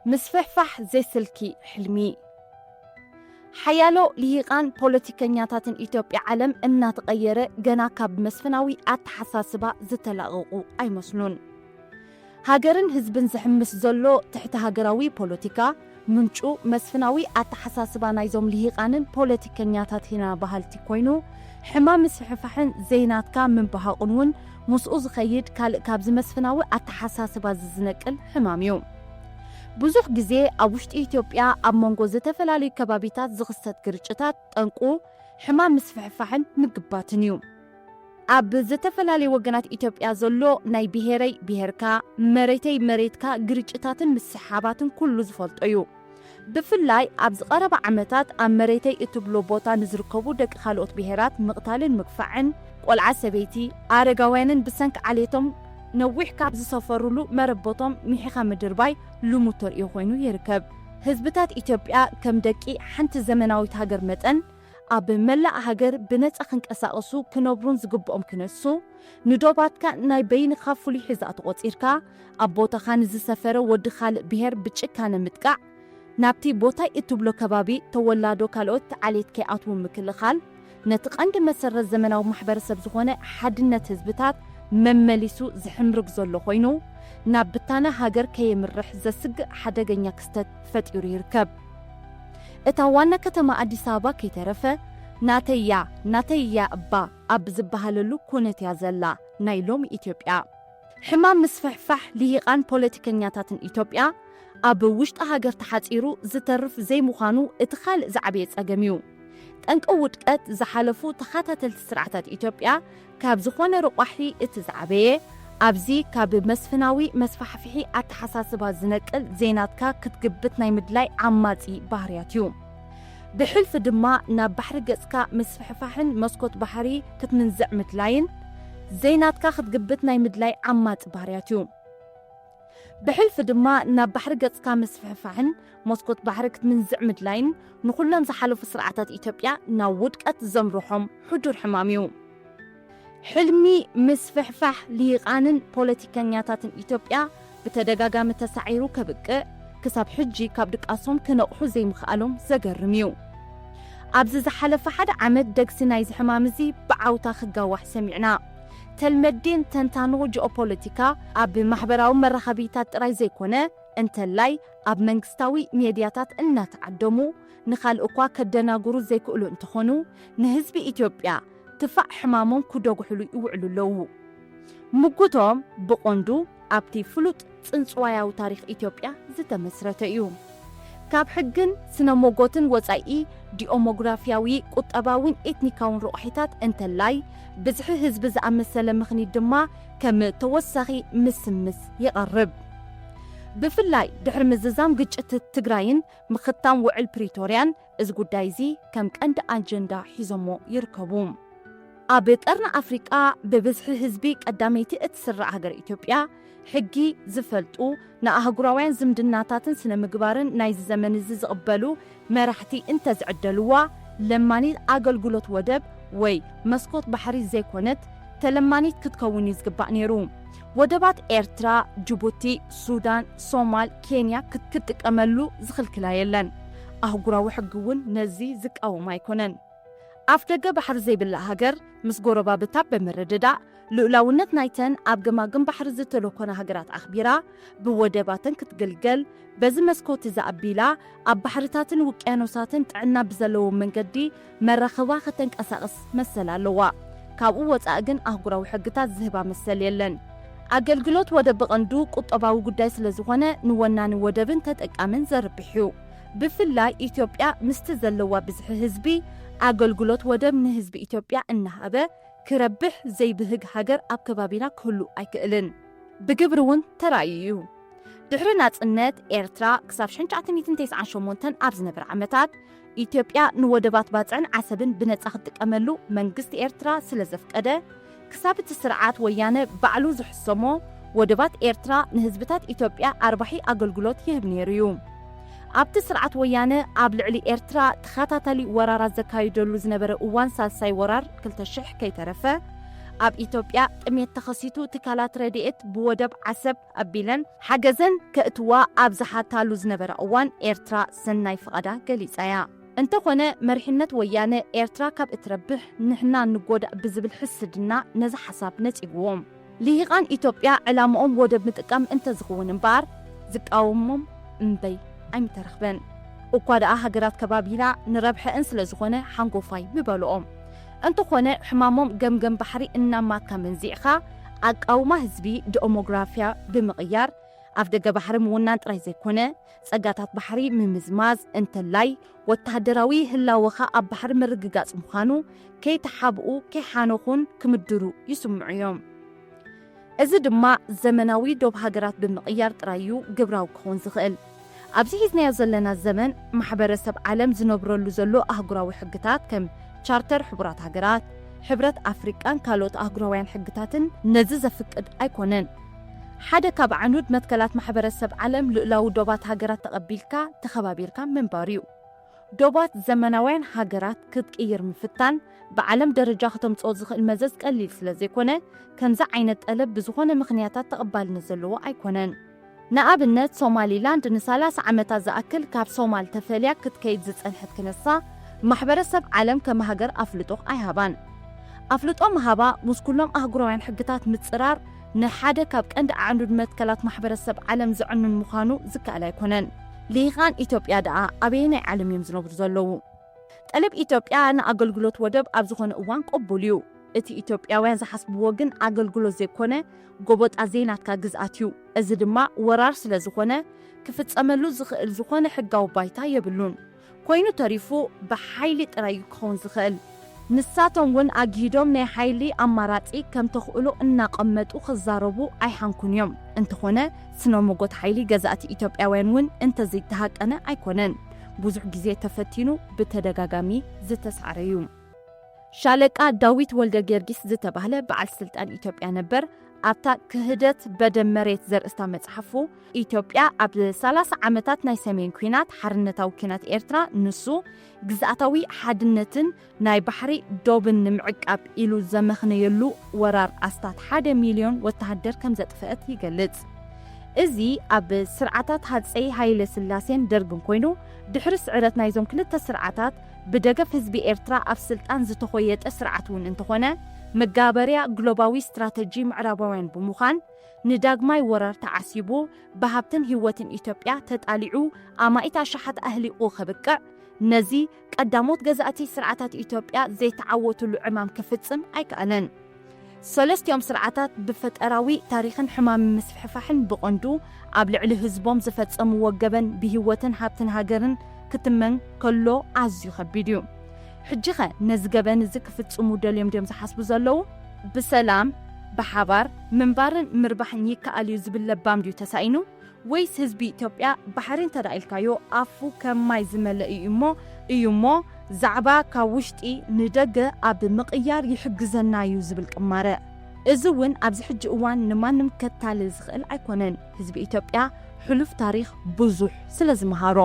ምስፍሕፋሕ ዘይስልኪ ሕልሚ። ሓያሎ ልሂቓን ፖለቲከኛታትን ኢትዮጵያ ዓለም እናተቐየረ ገና ካብ መስፍናዊ ኣተሓሳስባ ዝተላቐቑ ኣይመስሉን። ሃገርን ህዝብን ዝሕምስ ዘሎ ትሕቲ ሃገራዊ ፖለቲካ ምንጩ መስፍናዊ ኣተሓሳስባ ናይዞም ልሂቓንን ፖለቲከኛታት ኢና በሃልቲ ኮይኑ፣ ሕማም ምስፍሕፋሕን ዘይናትካ ምንባሃቑን እውን ምስኡ ዝኸይድ ካልእ ካብዚ መስፍናዊ ኣተሓሳስባ ዝዝነቅል ሕማም እዩ። ብዙሕ ግዜ ኣብ ውሽጢ ኢትዮጵያ ኣብ መንጎ ዝተፈላለዩ ከባቢታት ዝኽሰት ግርጭታት ጠንቁ ሕማም ምስፍሕፋሕን ምግባትን እዩ። ኣብ ዝተፈላለዩ ወገናት ኢትዮጵያ ዘሎ ናይ ብሄረይ ብሄርካ፣ መሬተይ መሬትካ ግርጭታትን ምስሕሓባትን ኩሉ ዝፈልጦ እዩ። ብፍላይ ኣብዚ ቀረባ ዓመታት ኣብ መሬተይ እትብሎ ቦታ ንዝርከቡ ደቂ ካልኦት ብሄራት ምቕታልን ምግፋዕን፣ ቆልዓ ሰበይቲ፣ ኣረጋውያንን ብሰንኪ ዓሌቶም ነዊሕ ካብ ዝሰፈሩሉ መረበቶም ሚሒኻ ምድርባይ ልሙድ ተርእዮ ኮይኑ ይርከብ። ህዝብታት ኢትዮጵያ ከም ደቂ ሓንቲ ዘመናዊት ሃገር መጠን ኣብ መላእ ሃገር ብነጻ ክንቀሳቐሱ ክነብሩን ዝግብኦም ክነሱ፣ ንዶባትካ ናይ በይንኻ ፍሉይ ሕዛእ ተቖጺርካ፣ ኣብ ቦታኻ ንዝሰፈረ ወዲ ካልእ ብሄር ብጭካነ ምጥቃዕ፣ ናብቲ ቦታይ እትብሎ ከባቢ ተወላዶ ካልኦት ዓሌት ከይኣትዉ ምክልኻል፣ ነቲ ቀንዲ መሰረት ዘመናዊ ማሕበረሰብ ዝኾነ ሓድነት ህዝብታት መመሊሱ ዝሕምርግ ዘሎ ኮይኑ፣ ናብ ብታነ ሃገር ከየምርሕ ዘስግእ ሓደገኛ ክስተት ፈጢሩ ይርከብ። እታ ዋና ከተማ ኣዲስ ኣበባ ከይተረፈ፣ "ናተይ'ያ፣ ናተይ'ያ እባ" ኣብ ዝበሃለሉ ኩነት እያ ዘላ ናይ ሎሚ ኢትዮጵያ። ሕማም ምስፍሕፋሕ ልሂቓን ፖለቲከኛታትን ኢትዮጵያ ኣብ ውሽጢ ሃገር ተሓጺሩ ዝተርፍ ዘይምዃኑ እቲ ካልእ ዝዓበየ ጸገም እዩ። ጠንቂ ውድቀት ዝሓለፉ ተኸታተልቲ ስርዓታት ኢትዮጵያ ካብ ዝኾነ ረቋሒ እቲ ዝዓበየ፣ ኣብዚ ካብ መስፍናዊ መስፋሕፍሒ ኣተሓሳስባ ዝነቅል ዘይናትካ ክትግብት ናይ ምድላይ ዓማጺ ባህርያት እዩ። ብሕልፊ ድማ ናብ ባሕሪ ገጽካ ምስፍሕፋሕን መስኮት ባሕሪ ክትምንዝዕ ምድላይን፣ ዘይናትካ ክትግብት ናይ ምድላይ ዓማጺ ባህርያት እዩ። ብሕልፊ ድማ ናብ ባሕሪ ገጽካ ምስፍሕፋሕን መስኮት ባሕሪ ክትምንዝዕ ምድላይን፣ ንኹሎም ዝሓለፉ ስርዓታት ኢትዮጵያ ናብ ውድቀት ዘምርሖም ሕዱር ሕማም እዩ። ሕልሚ ምስፍሕፋሕ ልሂቓንን ፖለቲከኛታትን ኢትዮጵያ ብተደጋጋሚ ተሳዒሩ ከብቅዕ፣ ክሳብ ሕጂ ካብ ድቃሶም ክነቕሑ ዘይምኽኣሎም ዘገርም እዩ። ኣብዚ ዝሓለፈ ሓደ ዓመት ደግሲ ናይዚ ሕማም እዚ ብዓውታ ክጋዋሕ ሰሚዕና። ተልመዴን ተንታኖ ጂኦፖለቲካ ኣብ ማሕበራዊ መራኸቢታት ጥራይ ዘይኮነ፣ እንተላይ ኣብ መንግስታዊ ሜድያታት እናተዓደሙ፣ ንኻልእ እኳ ከደናግሩ ዘይክእሉ እንተኾኑ፣ ንህዝቢ ኢትዮጵያ ትፋዕ ሕማሞም ክደጉሕሉ ይውዕሉ ኣለዉ። ምጉቶም ብቐንዱ ኣብቲ ፍሉጥ ጽንጽዋያዊ ታሪኽ ኢትዮጵያ ዝተመስረተ እዩ። ካብ ሕግን ስነ ሞጎትን ወጻኢ፣ ዲኦሞግራፊያዊ፣ ቁጠባውን ኤትኒካውን ረቑሒታት እንተላይ፣ ብዝሒ ህዝቢ ዝኣመሰለ ምኽኒት ድማ ከም ተወሳኺ ምስምስ ይቐርብ። ብፍላይ ድሕሪ ምዝዛም ግጭት ትግራይን ምኽታም ውዕል ፕሪቶርያን፣ እዚ ጉዳይ እዚ ከም ቀንዲ ኣጀንዳ ሒዞሞ ይርከቡ። ኣብ ቀርኒ ኣፍሪቃ ብብዝሒ ህዝቢ ቀዳመይቲ እትስራዕ ሃገር ኢትዮጵያ፣ ሕጊ ዝፈልጡ፣ ንኣህጉራውያን ዝምድናታትን ስነ ምግባርን ናይዚ ዘመን እዚ ዝቕበሉ መራሕቲ እንተዝዕደልዋ፣ ለማኒት ኣገልግሎት ወደብ ወይ መስኮት ባሕሪ ዘይኮነት፣ ተለማኒት ክትከውን እዩ ዝግባእ ነይሩ። ወደባት ኤርትራ፣ ጅቡቲ፣ ሱዳን፣ ሶማል፣ ኬንያ ክት-፣ ክትጥቀመሉ ዝኽልክላ የለን። ኣህጉራዊ ሕጊ እውን ነዚ ዝቃወም ኣይኮነን። ኣፍደገ ባሕሪ ዘይብላ ሃገር ምስ ጎረባብታ ብምርድዳእ፣ ልኡላውነት ናይተን ኣብ ገማግም ባሕሪ ዝተለኮና ሃገራት ኣኽቢራ፣ ብወደባተን ክትግልገል፣ በዚ መስኮት እዚ ኣቢላ ኣብ ባሕርታትን ውቅያኖሳትን ጥዕና ብዘለዎ መንገዲ መራኽባ ከተንቀሳቕስ መሰል ኣለዋ። ካብኡ ወጻኢ ግን ኣህጉራዊ ሕግታት ዝህባ መሰል የለን። ኣገልግሎት ወደብ ብቐንዱ ቁጠባዊ ጉዳይ ስለ ዝኾነ፣ ንወናኒ ወደብን ተጠቃምን ዘርብሕ እዩ። ብፍላይ ኢትዮጵያ ምስቲ ዘለዋ ብዝሒ ህዝቢ፣ ኣገልግሎት ወደብ ንህዝቢ ኢትዮጵያ እናሃበ ክረብሕ ዘይብህግ ሃገር ኣብ ከባቢና ክህሉ ኣይክእልን። ብግብሪ እውን ተራእዩ እዩ። ድሕሪ ናጽነት ኤርትራ ክሳብ ሽሕን ትሽዓተ ሚእትን ተስዓን ሸሞንተን ኣብ ዝነበረ ዓመታት፣ ኢትዮጵያ ንወደባት ባጽዕን ዓሰብን ብነጻ ክትጥቀመሉ መንግስቲ ኤርትራ ስለ ዘፍቀደ፣ ክሳብ እቲ ስርዓት ወያነ ባዕሉ ዝሕሰሞ፣ ወደባት ኤርትራ ንህዝብታት ኢትዮጵያ ኣርባሒ ኣገልግሎት ይህብ ነይሩ እዩ። ኣብቲ ስርዓት ወያነ ኣብ ልዕሊ ኤርትራ ተኸታታሊ ወራራት ዘካይደሉ ዝነበረ እዋን፣ ሳልሳይ ወራር ክልተ ሽሕ ከይተረፈ፣ ኣብ ኢትዮጵያ ጥሜት ተኸሲቱ ትካላት ረድኤት ብወደብ ዓሰብ ኣቢለን ሓገዘን ከእትዋ ኣብ ዝሓታሉ ዝነበራ እዋን ኤርትራ ሰናይ ፍቓዳ ገሊጻ እያ። እንተኾነ መሪሕነት ወያነ ኤርትራ ካብ እትረብሕ ንሕና ንጎዳእ ብዝብል ሕስድና ነዚ ሓሳብ ነጺግዎም። ልሂቓን ኢትዮጵያ ዕላምኦም ወደብ ምጥቃም እንተዝኸውን እምበኣር ዝቃወሞም እምበይ ኣይምተረኽበን። እኳ ደኣ ሃገራት ከባቢና ንረብሐእን ስለ ዝኾነ ሓንጎፋይ ምበልኦም። እንተኾነ ሕማሞም ገምገም ባሕሪ እናማትካ መንዚዕኻ ኣቃውማ ህዝቢ ዲሞግራፊያ ብምቕያር ኣፍደገ ባሕሪ ምውናን ጥራይ ዘይኮነ ጸጋታት ባሕሪ ምምዝማዝ እንተላይ ወተሃደራዊ ህላወኻ ኣብ ባሕሪ ምርግጋጽ ምዃኑ ከይተሓብኡ ከይሓነኹን ክምድሩ ይስምዑ እዮም። እዚ ድማ ዘመናዊ ዶብ ሃገራት ብምቕያር ጥራይ እዩ ግብራዊ ክኸውን ዝኽእል። ኣብዚ ሒዝናዮ ዘለና ዘመን ማሕበረሰብ ዓለም ዝነብረሉ ዘሎ ኣህጉራዊ ሕግታት ከም ቻርተር ሕቡራት ሃገራት፣ ሕብረት ኣፍሪቃን ካልኦት ኣህጉራውያን ሕግታትን ነዚ ዘፍቅድ ኣይኮነን። ሓደ ካብ ኣዕኑድ መትከላት ማሕበረሰብ ዓለም ልኡላዊ ዶባት ሃገራት ተቐቢልካ ተኸባቢርካ ምንባር እዩ። ዶባት ዘመናውያን ሃገራት ክትቅይር ምፍታን ብዓለም ደረጃ ከተምጽኦ ዝኽእል መዘዝ ቀሊል ስለ ዘይኮነ ከምዚ ዓይነት ጠለብ ብዝኾነ ምኽንያታት ተቐባልነት ዘለዎ ኣይኮነን። ንኣብነት ሶማሊላንድ ንሳላሳ ዓመታት ዝኣክል ካብ ሶማል ተፈልያ ክትከይድ ዝጸንሐት ክነሳ ማሕበረሰብ ዓለም ከም ሃገር ኣፍልጦ ኣይሃባን። ኣፍልጦ ምሃባ ምስ ኩሎም ኣህጉራውያን ሕግታት ምጽራር ንሓደ ካብ ቀንዲ ኣዕኑድ መትከላት ማሕበረሰብ ዓለም ዘዕኑን ምዃኑ ዝከኣል ኣይኮነን። ልሂቓን ኢትዮጵያ ደኣ ኣበየናይ ዓለም እዮም ዝነብሩ ዘለዉ? ጠለብ ኢትዮጵያ ንኣገልግሎት ወደብ ኣብ ዝኾነ እዋን ቅቡል እዩ። እቲ ኢትዮጵያውያን ዝሓስብዎ ግን ኣገልግሎት ዘይኮነ ጎቦጣ ዘይናትካ ግዝኣት እዩ። እዚ ድማ ወራር ስለ ዝኾነ ክፍጸመሉ ዝኽእል ዝኾነ ሕጋዊ ባይታ የብሉን። ኮይኑ ተሪፉ ብሓይሊ ጥራይ እዩ ክኸውን ዝኽእል። ንሳቶም እውን ኣግሂዶም ናይ ሓይሊ ኣማራጺ ከም ተኽእሎ እናቐመጡ ክዛረቡ ኣይሓንኩን እዮም። እንተኾነ ስነ መጎት ሓይሊ ገዛእቲ ኢትዮጵያውያን እውን እንተዘይተሃቀነ ኣይኮነን። ብዙሕ ግዜ ተፈቲኑ ብተደጋጋሚ ዝተሳዕረ እዩ። ሻለቃ ዳዊት ወልደ ጊዮርጊስ ዝተባህለ በዓል ስልጣን ኢትዮጵያ ነበር ኣብታ ክህደት በደም መሬት ዘርእስታ መጽሓፉ ኢትዮጵያ ኣብ ሰላሳ ዓመታት ናይ ሰሜን ኲናት ሓርነታዊ ኲናት ኤርትራ ንሱ ግዝኣታዊ ሓድነትን ናይ ባሕሪ ዶብን ንምዕቃብ ኢሉ ዘመኽነየሉ ወራር ኣስታት ሓደ ሚልዮን ወተሃደር ከም ዘጥፍአት ይገልጽ። እዚ ኣብ ስርዓታት ሃጸይ ሃይለ ስላሴን ደርግን ኮይኑ ድሕሪ ስዕረት ናይዞም ክልተ ስርዓታት ብደገፍ ህዝቢ ኤርትራ ኣብ ስልጣን ዝተኾየጠ ስርዓት እውን እንተኾነ መጋበርያ ግሎባዊ ስትራተጂ ምዕራባውያን ብምዃን ንዳግማይ ወራር ተዓሲቡ ብሃብትን ህይወትን ኢትዮጵያ ተጣሊዑ ኣማኢት ኣሽሓት ኣህሊቑ ከብቅዕ ነዚ ቀዳሞት ገዛእቲ ስርዓታት ኢትዮጵያ ዘይተዓወትሉ ዕማም ክፍጽም ኣይከኣለን። ሰለስቲኦም ስርዓታት ብፈጠራዊ ታሪኽን ሕማም ምስፍሕፋሕን ብቐንዱ ኣብ ልዕሊ ህዝቦም ዝፈጸምዎ ገበን ብህይወትን ሃብትን ሃገርን ክትመን ከሎ ኣዝዩ ከቢድ እዩ። ሕጂኸ ነዚ ገበን እዚ ክፍጽሙ ደልዮም ድዮም ዝሓስቡ ዘለዉ? ብሰላም ብሓባር ምንባርን ምርባሕን ይከኣል እዩ ዝብል ለባም ድዩ ተሳኢኑ? ወይስ ህዝቢ ኢትዮጵያ ባሕሪ እንተ ደኣ ኢልካዮ ኣፉ ከም ማይ ዝመልእ እዩ እሞ እዩ እሞ ዛዕባ ካብ ውሽጢ ንደገ ኣብ ምቕያር ይሕግዘና እዩ ዝብል ቅማረ። እዚ እውን ኣብዚ ሕጂ እዋን ንማንም ከታልል ዝኽእል ኣይኮነን። ህዝቢ ኢትዮጵያ ሕሉፍ ታሪኽ ብዙሕ ስለ ዝመሃሮ።